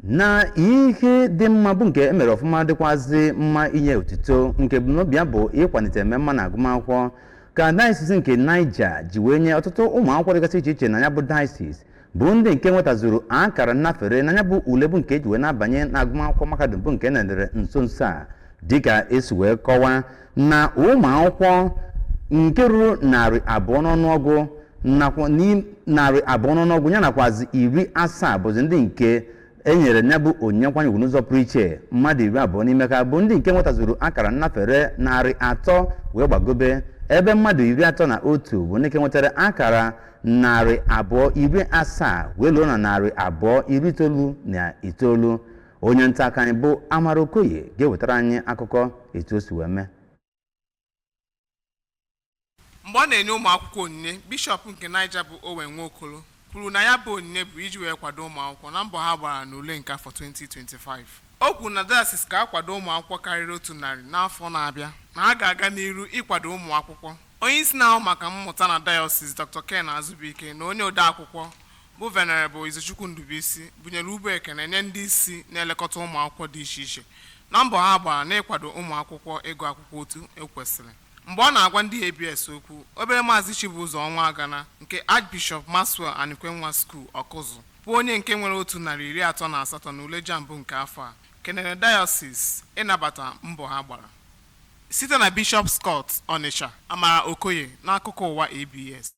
Na ihe dị mma bụ nke emere ọfụma dịkwazị mma inye otuto, nke ebumnobi ya bụ ịkwalite mmemme na agụmakwụkwọ, ka Diocese nke Niger ji wee nye ọtụtụ ụmụ akwụkwọ dịgasị iche iche na ya bụ diocese bụ ndị nke nwetazuru akara nnafere na ya bụ ule bụ nke eji wee na-abanye na agụmakwụkwọ mahadum bụ nke nedere nso nso a. Dịka esi wee kọwaa na ụmụ akwụkwọ nke ruru 200 n'ọnụọgụ nakwa 200 n'ọnụọgụ ya nakwazi 70 bụzi ndị nke e nyere ya bụ onyinye nkwanye ugwu n'ụzọ pụrụ iche. Mmadụ 20 n'ime ha bụ ndị nke nwetazuru akara nnafere 300 wee gbagobe, ebe mmadụ 31 bụ ndị nke nwetara akara 270 wee luo na 299. Onye nta aka anyị bụ Amara Okoye ga-ewetara anyị akụkọ etu o si wee mee. Mgbe ọ na-enye ụmụ akwụkwọ onyinye, Bishọp nke Niger bụ Owen Nwokolo kwuru na ya bụ onyinye bụ iji wee kwado ụmụ akwụkwọ na mbọ ha gbara n'ule nke afọ 2025. O kwuru na diocese ga-akwado ụmụ akwụkwọ karịrị 100 n'afọ na-abịa, na ha ga-aga n'iru ịkwado ụmụ akwụkwọ. Onye isi na-ahụ maka mmụta na diocese, Dr. Ken Azubike, na onye odeakwụkwọ bụ Venerable Izuchukwu Ndubuisi bunyere ube ekene nye ndị isi na-elekọta ụmụ akwụkwọ dị iche iche na mbọ ha gbara n'ịkwado ụmụ akwụkwọ ịgụ akwụkwọ otu ekwesịrị. Mgbe ọ na-agwa ndị ABS okwu, obere Maazị Chibụzọ Ọnwa Agana nke Archbishop Maxwell Anikwenwa School, Ọkụzụ, bụ onye nke nwere 138 n'ule JAMB nke afọ a, kenere diocese ịnabata mbọ ha gbara. Site na Bishop Scott, Onitsha, Amara Okoye n'akụkọ ụwa ABS.